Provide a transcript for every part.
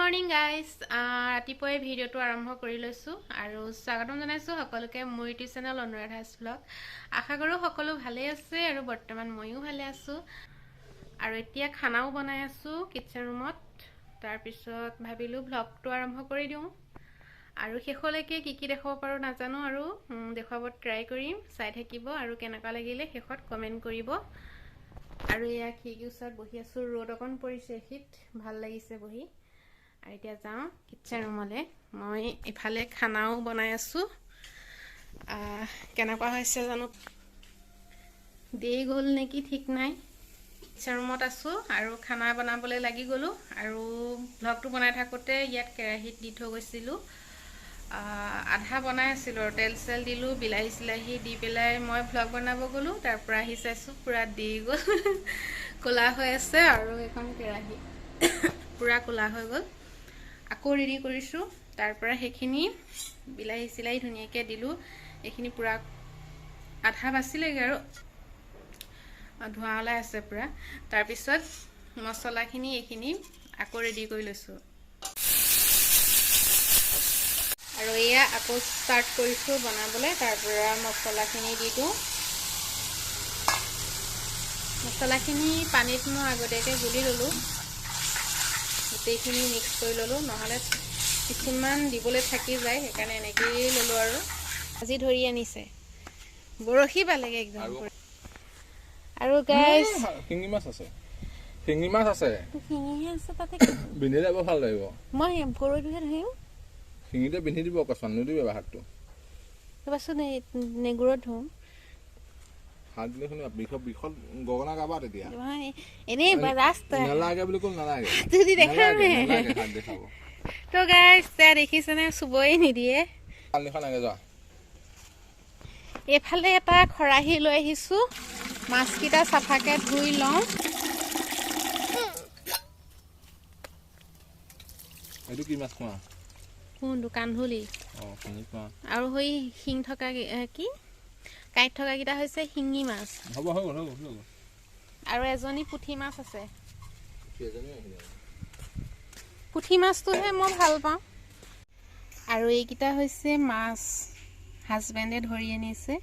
Morning guys, ৰাতিপুৱাই ভিডিঅ'টো আৰম্ভ কৰি লৈছোঁ আৰু স্বাগতম জনাইছোঁ সকলোকে মোৰ ইউটিউব চেনেল অনুৰাধাছ ব্লগ। আশা কৰোঁ সকলো ভালেই আছে আৰু বৰ্তমান ময়ো ভালে আছোঁ। আৰু এতিয়া খানাও বনাই আছোঁ কিটচেন ৰুমত। তাৰপিছত ভাবিলোঁ ব্লগটো আৰম্ভ কৰি দিওঁ আৰু শেষলৈকে কি কি দেখুৱাব পাৰোঁ নাজানো, আৰু দেখুৱাব ট্ৰাই কৰিম। চাই থাকিব আৰু কেনেকুৱা লাগিলে শেষত কমেণ্ট কৰিব। আৰু এয়া খিৰিকীৰ ওচৰত বহি আছোঁ, ৰ'দ অকণ পৰিছে, শীত ভাল লাগিছে বহি। আৰু এতিয়া যাওঁ কিটচেন ৰুমলৈ। মই ইফালে খানাও বনাই আছোঁ, কেনেকুৱা হৈছে জানো, দেৰি গ'ল নেকি ঠিক নাই। কিটচেন ৰুমত আছোঁ আৰু খানা বনাবলৈ লাগি গ'লোঁ। আৰু ভ্লগটো বনাই থাকোঁতে ইয়াত কেৰাহীত দি থৈ গৈছিলোঁ, আধা বনাই আছিলোঁ আৰু তেল চেল দিলোঁ, বিলাহী চিলাহী দি পেলাই মই ভ্লগ বনাব গ'লোঁ। তাৰপৰা আহি চাইছোঁ পূৰা দেৰি গ'ল, ক'লা হৈ আছে আৰু এইখন কেৰাহী পূৰা ক'লা হৈ গ'ল। আকৌ ৰেডি কৰিছোঁ, তাৰপৰা সেইখিনি বিলাহী চিলাহী ধুনীয়াকৈ দিলোঁ। এইখিনি পূৰা আধা বাচিলেগৈ আৰু ধোঁৱা ওলাই আছে পূৰা। তাৰপিছত মছলাখিনি এইখিনি আকৌ ৰেডি কৰি লৈছোঁ। আৰু এয়া আকৌ ষ্টাৰ্ট কৰিছোঁ বনাবলৈ। তাৰপৰা মছলাখিনি দি দিওঁ। মছলাখিনি পানীত মই আগতীয়াকৈ গুলি ল'লোঁ, গোটেইখিনি মিক্স কৰি ল'লোঁ, নহ'লে কিছুমান দিবলৈ থাকি যায়, সেইকাৰণে এনেকৈয়ে ল'লোঁ। আৰু আজি ধৰি আনিছে, বৰশী পালেগৈ একদম। আৰু গাইজ শিঙি মাছ আছে, শিঙি মাছ আছে, শিঙিহে আছে তাতে বিন্ধি যাব ভাল লাগিব। মই গৰৈটোহে ধৰিম, শিঙিতে বিন্ধি দিব কচোন, নিদিবি হাতটো। ৰ'বাচোন, নেগুৰত ধুম। হাত দিলে শুনিবা বিষত বিষত গগনা গাবা তেতিয়া। এনেই ৰাস্তা নালাগে বুলি ক'ল, নালাগে যদি দেখামহে। তো গাইজ দেখিছেনে, চুবই নিদিয়ে। এইফালে এটা খৰাহী লৈ আহিছোঁ, মাছকেইটা চাফাকে ধুই লওঁ। এইটো কি মাছ কোৱা? কোনটো? কান্ধুলি। আৰু সেই শিং থকা কি কাঁইট থকাকেইটা হৈছে শিঙি মাছ। আৰু এজনী পুঠি মাছ আছে। পুঠি মাছটোহে মই ভাল পাওঁ। আৰু এইকেইটা হৈছে মাছ, হাজবেণ্ডে ধৰি আনিছে,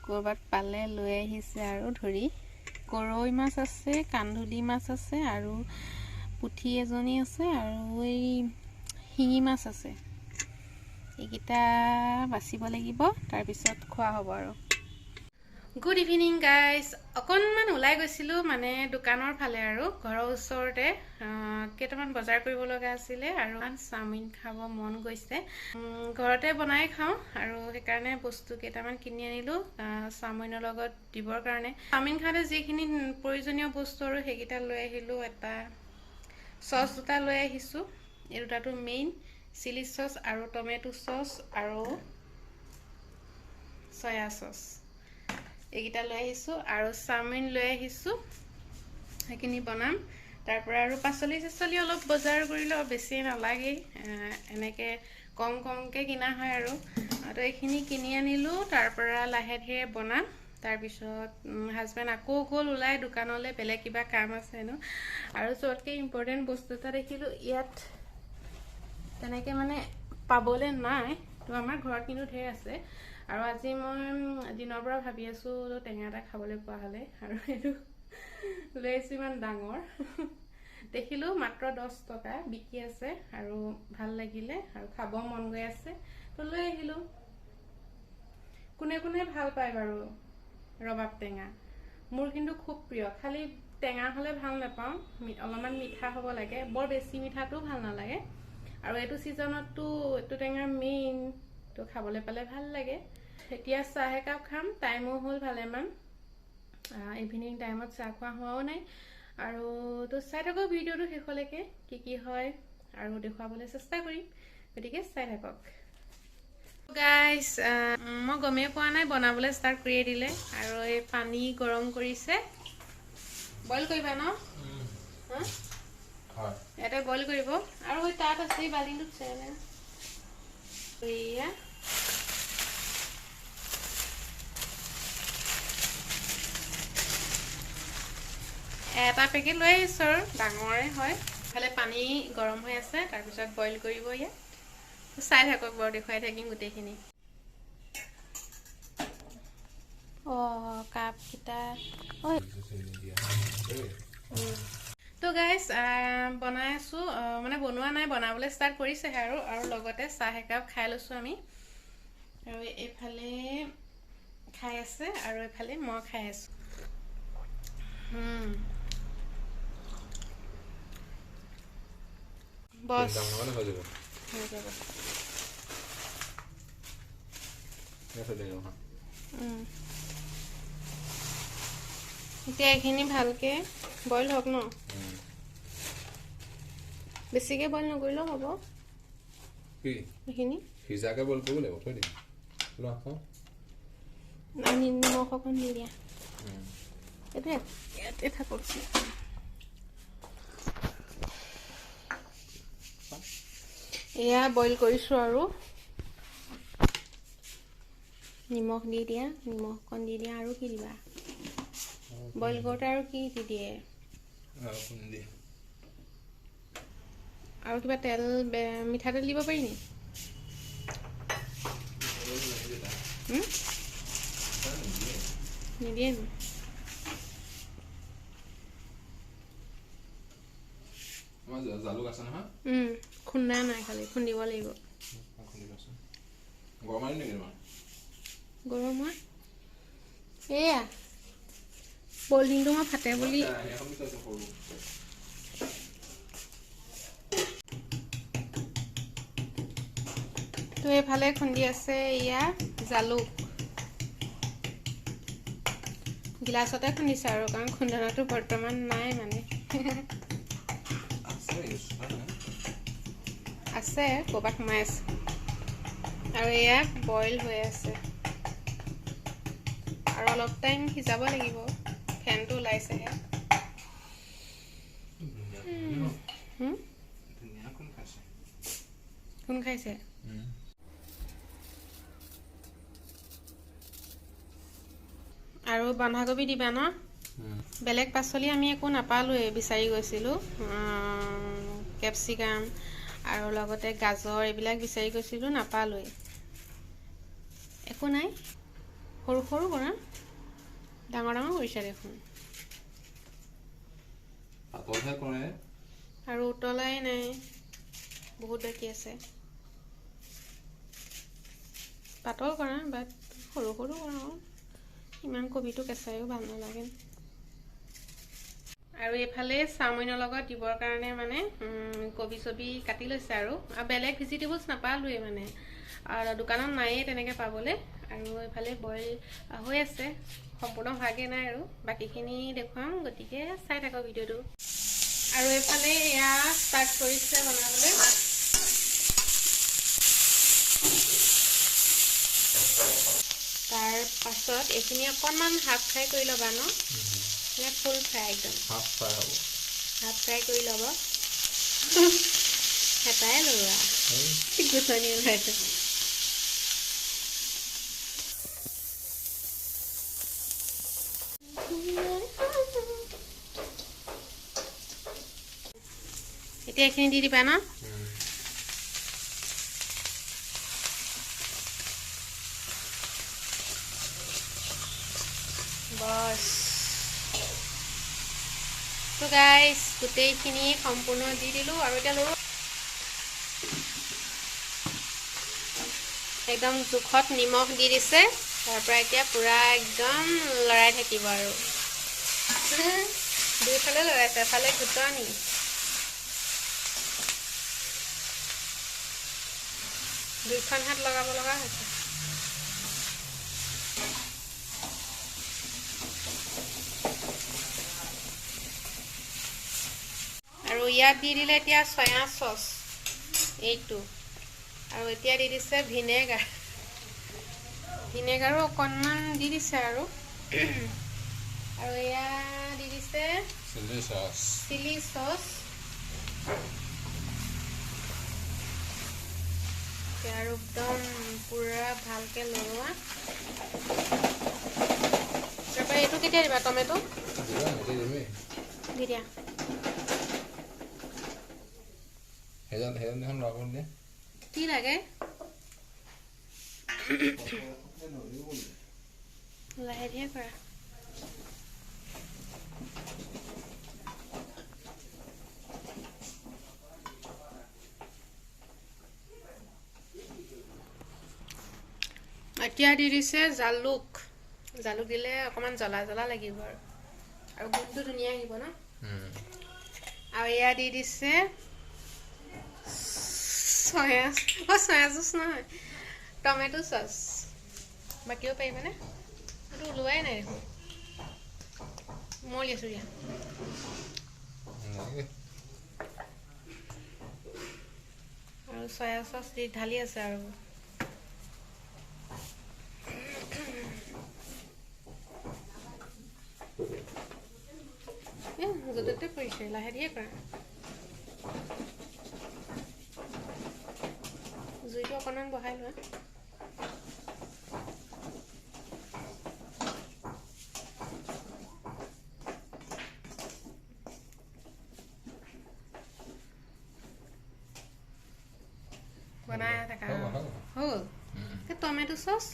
ক'ৰবাত পালে লৈ আহিছে আৰু ধৰি। গৰৈ মাছ আছে, কান্ধুলি মাছ আছে, আৰু পুঠি এজনী আছে, আৰু এই শিঙি মাছ আছে। এইকেইটা বাচিব লাগিব, তাৰপিছত খোৱা হ'ব। আৰু গুড ইভিনিং গাইজ, অকণমান ওলাই গৈছিলোঁ মানে দোকানৰ ফালে, আৰু ঘৰৰ ওচৰতে কেইটামান বজাৰ কৰিব লগা আছিলে। আৰু চাওমিন খাব মন গৈছে, ঘৰতে বনাই খাওঁ আৰু সেইকাৰণে বস্তু কেইটামান কিনি আনিলোঁ চাওমিনৰ লগত দিবৰ কাৰণে। চাওমিন খাওঁতে যিখিনি প্ৰয়োজনীয় বস্তু আৰু সেইকেইটা লৈ আহিলোঁ। এটা চচ দুটা লৈ আহিছোঁ, এই দুটাটো মেইন, চিলি চচ আৰু টমেটো চচ আৰু চয়া চচ, এইকেইটা লৈ আহিছোঁ। আৰু চাওমিন লৈ আহিছোঁ, সেইখিনি বনাম। তাৰপৰা আৰু পাচলি চাচলি অলপ বজাৰ কৰিলেও বেছি নালাগেই, এনেকৈ কম কমকৈ কিনা হয় আৰু। তো এইখিনি কিনি আনিলোঁ, তাৰপৰা লাহে ধীৰে বনাম। তাৰপিছত হাজবেণ্ড আকৌ গ'ল ওলাই দোকানলৈ, বেলেগ কিবা কাম আছে হেনো। আৰু চবতকৈ ইম্পৰ্টেণ্ট বস্তু এটা দেখিলোঁ, ইয়াত তেনেকৈ মানে পাবলৈ নাই, তো আমাৰ ঘৰত কিন্তু ঢেৰ আছে। আৰু আজি মই দিনৰ পৰা ভাবি আছোঁ টেঙা এটা খাবলৈ পোৱা হ'লে, আৰু এইটো লৈ আহিছোঁ, ইমান ডাঙৰ দেখিলোঁ, মাত্ৰ 10 টকা বিকি আছে আৰু ভাল লাগিলে আৰু খাব মন গৈ আছে, তো লৈ আহিলোঁ। কোনে কোনে ভাল পায় বাৰু ৰবাব টেঙা? মোৰ কিন্তু খুব প্ৰিয়। খালি টেঙা হ'লে ভাল নাপাওঁ, অলপমান মিঠা হ'ব লাগে, বৰ বেছি মিঠাটোও ভাল নালাগে। আৰু এইটো ছিজনততো এইটো টেঙা মেইন, তো খাবলৈ পালে ভাল লাগে। এতিয়া চাহ একাপ খাম, টাইমো হ'ল ভালেমান, ইভিনিং টাইমত চাহ খোৱা হোৱাও নাই। আৰু তো চাই থাকক ভিডিঅ'টো শেষলৈকে, কি কি হয় আৰু দেখুৱাবলৈ চেষ্টা কৰিম, গতিকে চাই থাকক গাইজ। মই গমেই পোৱা নাই, বনাবলৈ ষ্টাৰ্ট কৰিয়ে দিলে। আৰু এই পানী গৰম কৰিছে, বইল কৰিবা ন? ইয়াতে বইল কৰিব। আৰু সেই তাত আছে বাল্টিটোত এয়া এটা পেকেট লৈ আহিছোঁ আৰু ডাঙৰে হয়। ইফালে পানী গৰম হৈ আছে, তাৰপিছত বইল কৰিব ইয়াত। চাই থাকক বাৰু, দেখুৱাই থাকিম গোটেইখিনি। অঁ, কাপকেইটা। তো গাইজ, বনাই আছোঁ, মানে বনোৱা নাই, বনাবলৈ ষ্টাৰ্ট কৰিছেহে আৰু। আৰু লগতে চাহ একাপ খাই লৈছোঁ আমি। আৰু এইফালে খাই আছে আৰু এইফালে মই খাই আছোঁ। বছ, হৈ যাব। এতিয়া এইখিনি ভালকে বইল হওক ন, বেছিকে বইল নকৰিলেও হ'ব। এইখিনি সিজাকে বইল কৰিব লাগিব, থৈ দিম। নিমখ অকণ দি দিয়া, এইটো ইয়াতে থাকক। এয়া বইল কৰিছোঁ আৰু নিমখ দি দিয়া, নিমখ অকণ দি দিয়া। আৰু কি দিবা বইল কৰোঁতে? আৰু কি দি দিয়ে? আৰু কিবা তেল, মিঠাতেল দিব পাৰি নি? নিদিয়ে নি? খুন্দা নাই, খালি খুন্দিব লাগিব। গৰম হয়। এয়া পলিংটো মই ফাটে বুলি। তো এইফালে খুন্দি আছে এয়া জালুক, গিলাচতে খুন্দিছে আৰু, কাৰণ খুন্দনাটো বৰ্তমান নাই, মানে আছে ক'ৰবাত সোমাই আছে। আৰু এয়া বইল হৈ আছে, আৰু অলপ টাইম সিজাব লাগিব, ফেনটো ওলাইছেহে। কোন খাইছে? আৰু বন্ধাকবি দিবা ন? বেলেগ পাচলি আমি একো নাপালোৱেই, বিচাৰি গৈছিলোঁ। কেপচিকাম আৰু লগতে গাজৰ এইবিলাক বিচাৰি গৈছিলোঁ, নাপালোৱেই। একো নাই। সৰু সৰু কৰা, ডাঙৰ ডাঙৰ কৰিছে দেখোন। আৰু উতলাই নাই, বহুত বাকী আছে। পাতল কৰা, বাট সৰু সৰু কৰা। ইমান কবিটো কেঁচাইও ভাল নালাগে। আৰু এইফালে চাওমিনৰ লগত দিবৰ কাৰণে মানে কবি চবি কাটি লৈছে আৰু। আৰু বেলেগ ভেজিটেবলছ নাপালোৱেই মানে, আৰু দোকানত নায়েই তেনেকৈ পাবলৈ। আৰু এইফালে বইল হৈ আছে, সম্পূৰ্ণ হোৱাগৈ নাই আৰু, বাকীখিনি দেখুৱাম, গতিকে চাই থাকক ভিডিঅ'টো। আৰু এইফালে এয়া ষ্টাৰ্ট কৰিছে বনাবলৈ। তাৰ পাছত এইখিনি অকণমান হাফ ফ্ৰাই কৰি ল'বা ন, নে ফুল ফ্ৰাই? একদম হাফ ফ্ৰাই হ'ব। হাফ ফ্ৰাই কৰি ল'ব। হেঁপাহে লোৱা গুচনি ওলাইছে। এতিয়া এইখিনি দি দিবা ন? বছ। তো গাইজ, গোটেইখিনি সম্পূৰ্ণ দি দিলোঁ আৰু এতিয়া লৰো একদম জোখত নিমখ দি দিছে। তাৰ পৰা এতিয়া পুৰা একদম লৰাই থাকিব আৰু। দুইফালে লৰাইছে, এফালে ঘুটনি। দুইখন হাত লগাব লগা হৈছে। আৰু ইয়াত দি দিলে এতিয়া চয়া চচ এইটো, আৰু এতিয়া দি দিছে ভিনেগাৰ, ভিনেগাৰো অকণমান দি দিছে আৰু। আৰু এয়া দি দিছে চিলি চচ। আৰু একদম পুৰা ভালকে লৰোৱা। তাৰপৰা এইটো কেতিয়া দিবা? টমেট' দি দিয়া। কি লাগে? লাহে ধীৰে কৰা। এতিয়া দি দিছে জালুক। জালুক দিলে অকণমান জ্বলা জ্বলা লাগিব আৰু আৰু গোন্ধটো ধুনীয়া আহিব ন। আৰু এয়া দি দিছে চয়া, চয়া চচ নহয়, টমেট' চচ। বাকীও পাৰিবানে? এইটো ওলোৱাই নাই দেখোন। মই উলিয়াইছোঁ দিয়া। আৰু চয়া চচ দি ঢালি আছে আৰু। য'তে পৰিছে, লাহে ধীৰে কৰা। জুইটো অকণমান বঢ়াই লোৱা। বনাই থাকা হ'ল। টমেট' চচ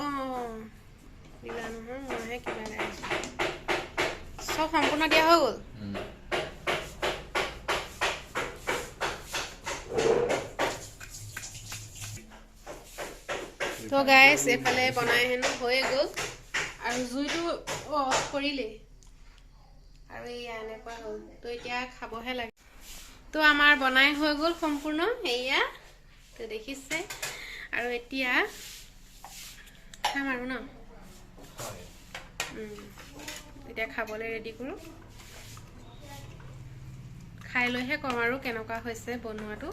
অঁ দিলা নহয়, মইহে কিবা গাইছোঁ। চব সম্পূৰ্ণ দিয়া হৈ গ'ল। তো গাইছ, এইফালে বনাই হেনো হৈয়ে গ'ল আৰু জুইটো অফ কৰিলেই আৰু এয়া এনেকুৱা হ'ল। তো এতিয়া খাবহে লাগে। তো আমাৰ বনাই হৈ গ'ল সম্পূৰ্ণ, এয়া তো দেখিছে। আৰু এতিয়া খাম আৰু ন। এতিয়া খাবলৈ ৰেডি কৰোঁ, খাই লৈহে ক'ম আৰু কেনেকুৱা হৈছে বনোৱাটো।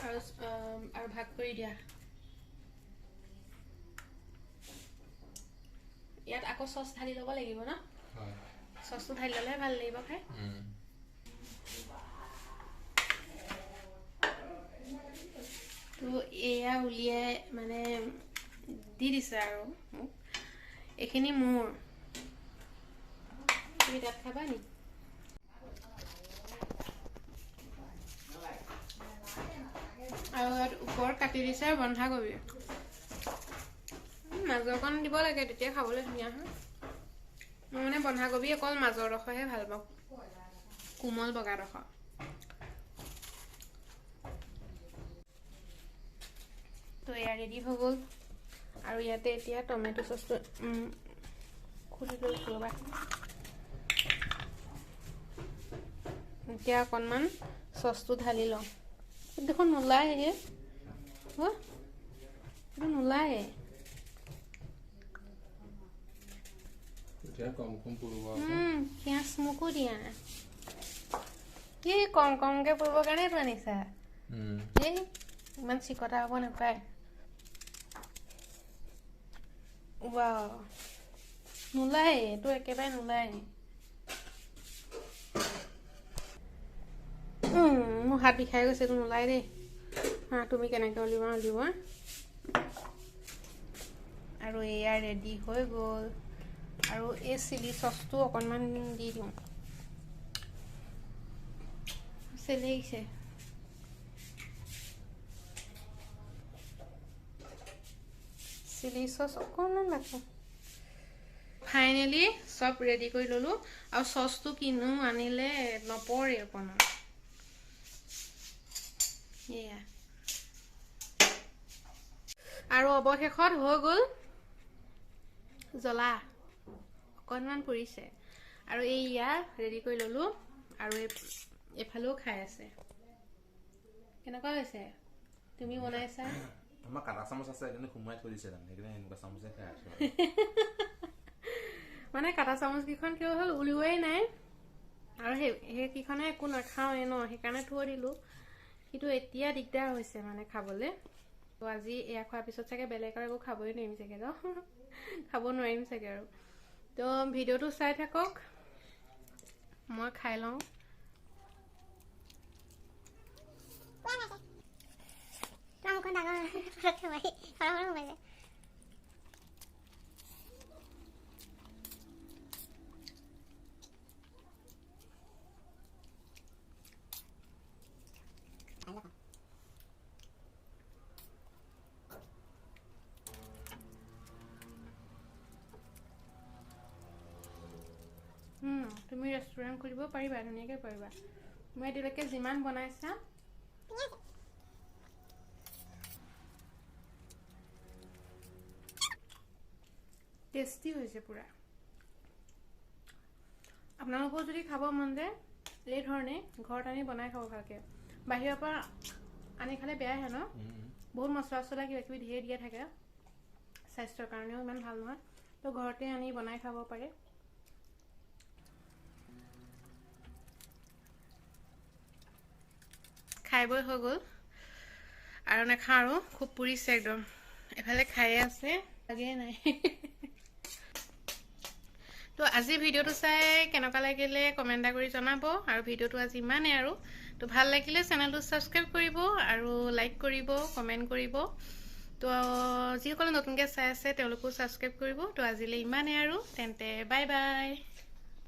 আৰু আৰু ভাগ কৰি দিয়া। ইয়াত আকৌ চচ ঢালি ল'ব লাগিব ন? চচটো ঢালি ল'লে ভাল লাগিব খাই। তো এয়া উলিয়াই মানে দি দিছে আৰু মোক। এইখিনি মোৰ। তুমি তাত খাবা নি? আৰু ইয়াত ওপৰত কাটি দিছে বন্ধাকবি, মাজৰকণ দিব লাগে, তেতিয়া খাবলৈ ধুনীয়া হয়। মই মানে বন্ধাকবি অকল মাজৰডোখৰহে ভাল পাওঁ, কোমল বগাডোখৰ। তো এয়া ৰেডি হৈ গ'ল। আৰু ইয়াতে এতিয়া টমেট' চচটো খুলি লৈছোঁ ৰ'বা। এতিয়া অকণমান চচটো ঢালি লওঁ। দেখোন নোলায়, এইটো নোলায়। পিঁয়াজ মোকো দিয়া। কি কম কমকে পুৰিবৰ কাৰণেতো আনিছা? এই ইমান চিকটা হ'ব নাপায়। ৱাও, নোলায়, এইটো একেবাৰে নোলায়। মোৰ হাত বিষাই গৈছে, এইটো নোলায় দেই। হা, তুমি কেনেকৈ উলিওৱা উলিওৱা। আৰু এয়া ৰেডি হৈ গ'ল। আৰু এই চিলি চচটো অকণমান দি দিওঁ। চেলেকিছে। চিলি চচ অকণমান ৰাখোঁ। ফাইনেলি চব ৰেডি কৰি ল'লোঁ। আৰু চচটো কিনো আনিলে নপৰে অকণমান। এয়া আৰু অৱশেষত হৈ গ'ল। জ্বলা অকণমান পৰিছে। আৰু এইয়া ৰেডি কৰি ল'লোঁ। আৰু এইফালেও খাই আছে। কেনেকুৱা হৈছে? তুমি বনাইছা? আমাৰ কাটা চামুচ আছে, সেইকাৰণে সোমাই থৈ দিছে, সেইকাৰণে এনেকুৱা চামুচে খাই আছো। মানে কাটা চামুচ কেইখন কিয় হ'ল উলিওৱাই নাই আৰু সেইকেইখনে একো নাখাওঁৱে ন, সেইকাৰণে থৈ দিলোঁ। কিন্তু এতিয়া দিগদাৰ হৈছে মানে খাবলৈ। তো আজি এয়া খোৱাৰ পিছত চাগে বেলেগ আৰু একো খাবই নোৱাৰিম চাগে ন, খাব নোৱাৰিম চাগে আৰু। তো ভিডিঅ'টো চাই থাকক, মই খাই লওঁ। তুমি ৰেষ্টুৰেণ্ট খুলিব পাৰিবা, ধুনীয়াকৈ পাৰিবা। মই এতিয়ালৈকে যিমান বনাইছা টেষ্টি হৈছে পূৰা। আপোনালোকেও যদি খাব মন যায় এই ধৰণে ঘৰত আনি বনাই খাব ভালকৈ। বাহিৰৰ পৰা আনি খালে বেয়াহে ন, বহুত মছলা চছলা কিবা কিবি ধেৰ দিয়া থাকে, স্বাস্থ্যৰ কাৰণেও ইমান ভাল নহয়। তো ঘৰতে আনি বনাই খাব পাৰে। খাই বৈ হৈ গ'ল আৰু নাখাওঁ আৰু, খুব পুৰিছে একদম। এফালে খায়ে আছে, লাগেই নাই। তো আজি ভিডিঅ'টো চাই কেনেকুৱা লাগিলে কমেণ্ট এটা কৰি জনাব। আৰু ভিডিঅ'টো আজি ইমানেই আৰু। তো ভাল লাগিলে চেনেলটো ছাবস্ক্ৰাইব কৰিব আৰু লাইক কৰিব, কমেণ্ট কৰিব। তো যিসকলে নতুনকৈ চাই আছে তেওঁলোকেও ছাবস্ক্ৰাইব কৰিব। তো আজিলৈ ইমানেই আৰু, তেন্তে বাই বাই।